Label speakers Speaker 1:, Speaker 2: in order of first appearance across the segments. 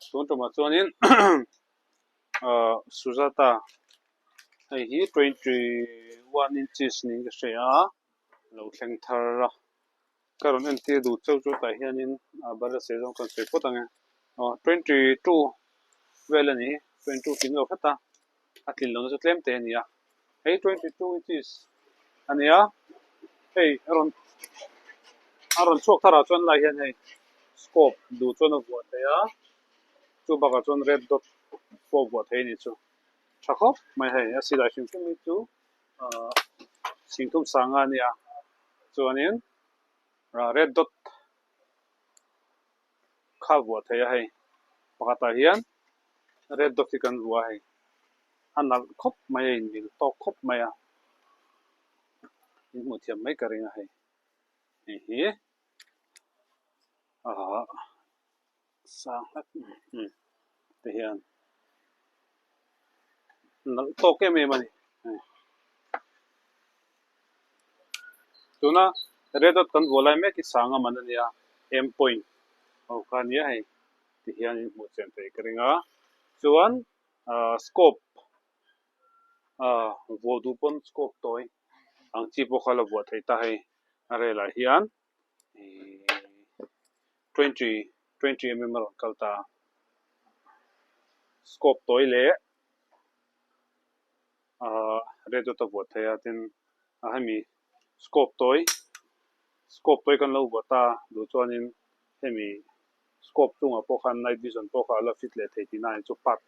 Speaker 1: Tun tumah chuanin ahh Sujata hei hi 21 inches niin ka hria a lo thleng thar a ka rawn entir duh chauh chu tah hianin ah barrel sei zawng kan sawi phawt ang e aw 22 vel a ni hi 22 tling lo hret a a tlin lohna chu tlem te a ni a hei 22 inches a ni a hei a rawn a rawn chhuak thar ah chuan lai hian hei scope duh chuan a vuah thei a chu bakah chuan red dot pawh a vuah thei a ni chu tha khawp mai hei a silai hrim hrim hi chu ahh thingthum sanga a nia chuanin ah red dot kha vuah thei a hei pakhatah hian red dot hi kan vuah a hei a nalh khawp mai a inmil tawk khawp mai a in hmuh thiam mai ka ring a hei hei hi ahh sang hlek te hian nalh tawk em em a ni tuna red dot kan vuah lai mek hi sanga man a nia aim point ho kha a nia hei ti hian in hmuh chian theih ka ring a chuan ahh scope ahh vuah duh pawn scope tawi ang chi pawh kha la vuah theih ta hei a rel ah hian ihh 20 20 mm a rawn kal ta a scope tawi leh ahh red dot a vuah thei a tin a hemi scope tawi scope tawi kan lo vuah ta duh chuanin hemi scope chungah pawh khan night vision pawh kha a la fit leh thei tihna a ni chu part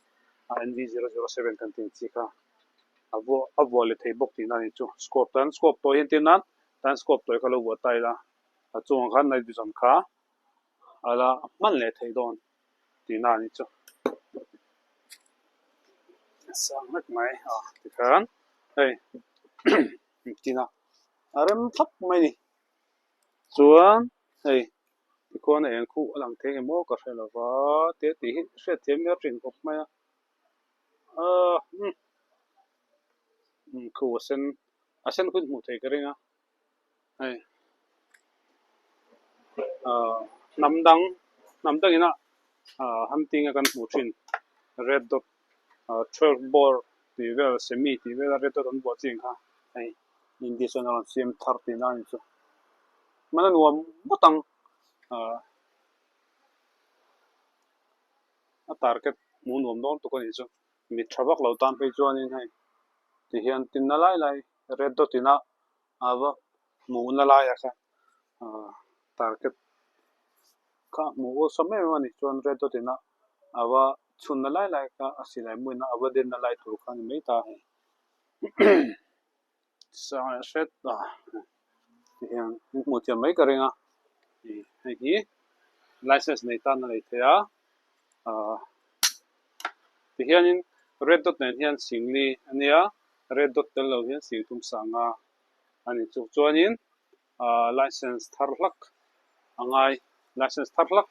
Speaker 1: a NV007 kan tih ang chi kha a vuah a vuah leh thei bawk tihna a ni chu scope tan scope tawi hi entir nan tan scope tawi kha lo vuah ta ila a chungah khan night vision kha a la hman leh thei dawn tihna a ni chu sang hlek mai a tikhan hei tina a rem thlap mai a ni chuan hei tikhuan a eng khuh a lang thei ang emaw ka hre lova te tih hi hriat thiam ber thin khawp mai a ahh umm khuh a sen a sen hun hmuh theih ka ring a hei ahh hnam dang hnam dangin a ahh hunting a kan hmuh thin red dot ahh 12 bore tih vel semi tih vel a red dot an buah chin kha hei India chuan a rawn siam thar tihna a ni chu hman a nuam ngawt ang ahh a target hmuh nuam dawn tuk a ni chu mit tha vak lo tan phei chuanin hei tihian tinna lai lai red dot ina a va hmuhna laiah khan ahh target kha a hmuh awlsam em em a ni chuan red dot ina a va chhunna lai lai kha a silai hmuhna a va denna lai tur kha a ni mai ta a hei. Sang leh hret a tihian in hmuh thiam mai ka ring a ih hei hi license nei tan a nei thei a ahh tihianin red dot nen hian singli a nia red dot tel lo hian sing thum sanga a ni chu chuanin ahh license thar hlak a ngai license thar hlak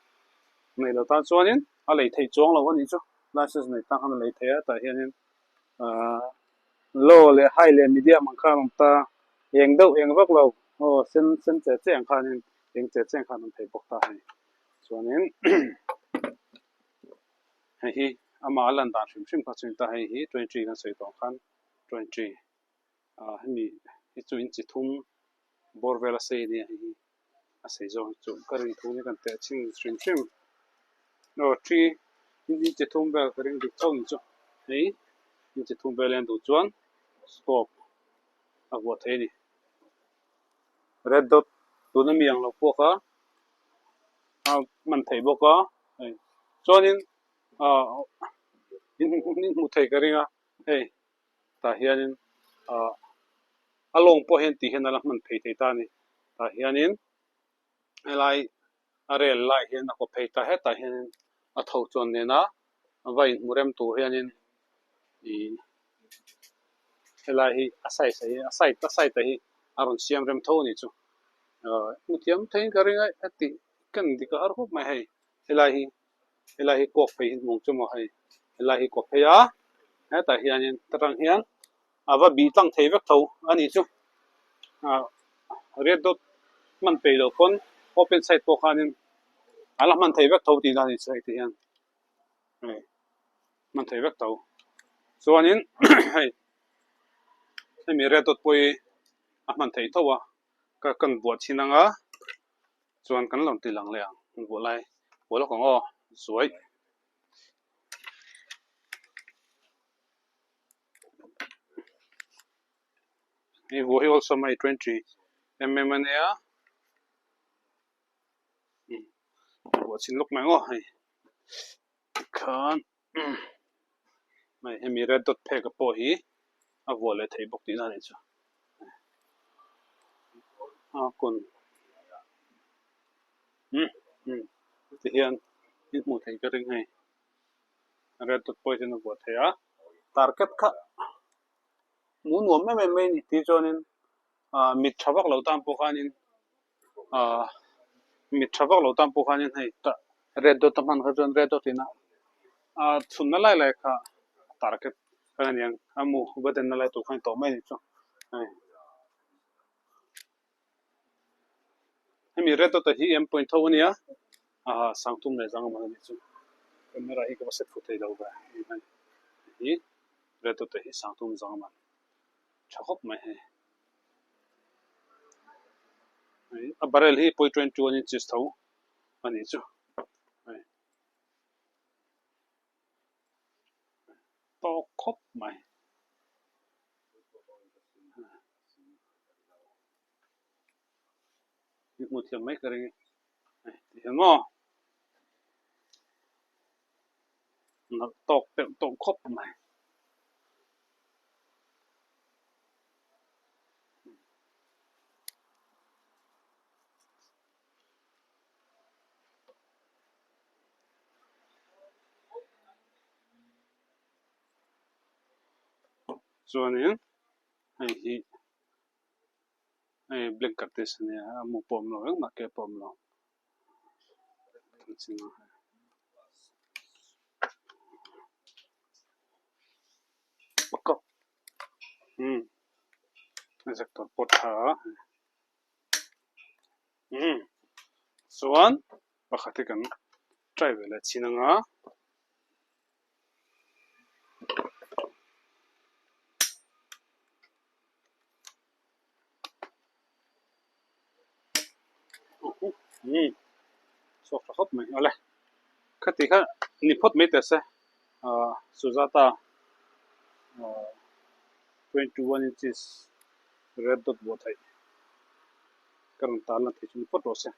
Speaker 1: nei lo tan chuanin a lei theih chuang lo a nih chu license nei tan khan a lei thei a tah hianin ahh low leh high leh medium ang khan a awm ta eng deuh eng vak lo aw sen sen che che ang khanin eng che che ang khan a awm thei bawk ta a ni chuanin hei hi amah a lan dan hrim hrim kha chu a ni ta hei hi 20 kan sawi tawh ang khan 20 ah hemi hi chu inchi thum bawr vel a sei a nia hei hi a sei zawk hi chu ka rin thu hi kan teh chhin hrim hrim aw thi inchi thum vel ka ring dik tho ni chu hei inchi thum vel hian duh chuan scope a vuah thei a ni red dot tuna mi ang lo pawh kha a hman theih bawk a hei chuanin ah in hmuh theih ka ring a hei tah hianin ah a lawng pawh hian tih hian a la hman phei thei ta a ni tah hianin helai a rel lai hian a kaw phei ta hetah hianin a tho chuan nena va inhmu rem tur hianin ih helai hi a size ah hi a side a side ah hi a rawn siam rem tho a ni chu ah hmu thiam theiin ka ring a heti ken dik a har khawp mai hei helai hi helai hi kawk phei hi hmuh ang chu maw hei helai hi kaw phei a hetah hianin ta tang hian a va bih tlang thei vek tho a nih chu ah red dot hman peih loh pawn open side pawh khanin a la hman thei vek tho tihna a ni chu hei ti hian. Hei hman thei vek tho. Chuanin hei hemi red dot pawh hi a hman theih tho a, ka kan buah chhin ang a, chuan kan lo ti lang leh ang buah lai buah lawk ang aw zuai. Hei vuah hi awlsam a hei 20 mm a nia vuah chhin lawk mai ang aw hei tikhan hei hemi red dot phek a pawh hi a vuah leh theih bawk tihna a nih chu a kun tihian in hmuh theih ka ring hei red dot pawh hian a vuah theih a target kha hmuh nuam em em mai a ni tih chuanin ah mit tha vak lo tan pawh khanin ah mit tha vak lo tan pawh khanin hei tah red dot a hman kha chuan red dot in a ah chhunna lai lai kha target a aniang a mu va denna lai tur kha a ni tawh mai a ni chu hei. Hemi red dot ah hi em point tho a nia ah sangtum leh zang man a nih chu camera hi ka va set fu thei lo ve hei hi red dot ah hi sangtum zang man tha khawp mai hei hei a barrel hi point 21 inches tho a nih chu hei tawk khawp mai. I hmuh thiam mai ka ring e hei ti hian maw nalh tawk deuh tawh khawp mai. Chuanin hei hi hei black curtis a nia a mu pawh a awm lo engmah ke pawh a awm lo umm a zak tur pawh tha a umm chuan pakhat hi kan try ve leh chin anga. Chhuak tha khawp mai awle khati kha ni phawt mai teh se ah Sujata ah 21 inches red dot buah theih ka rawn tan la thei chu ni phawt rawh se.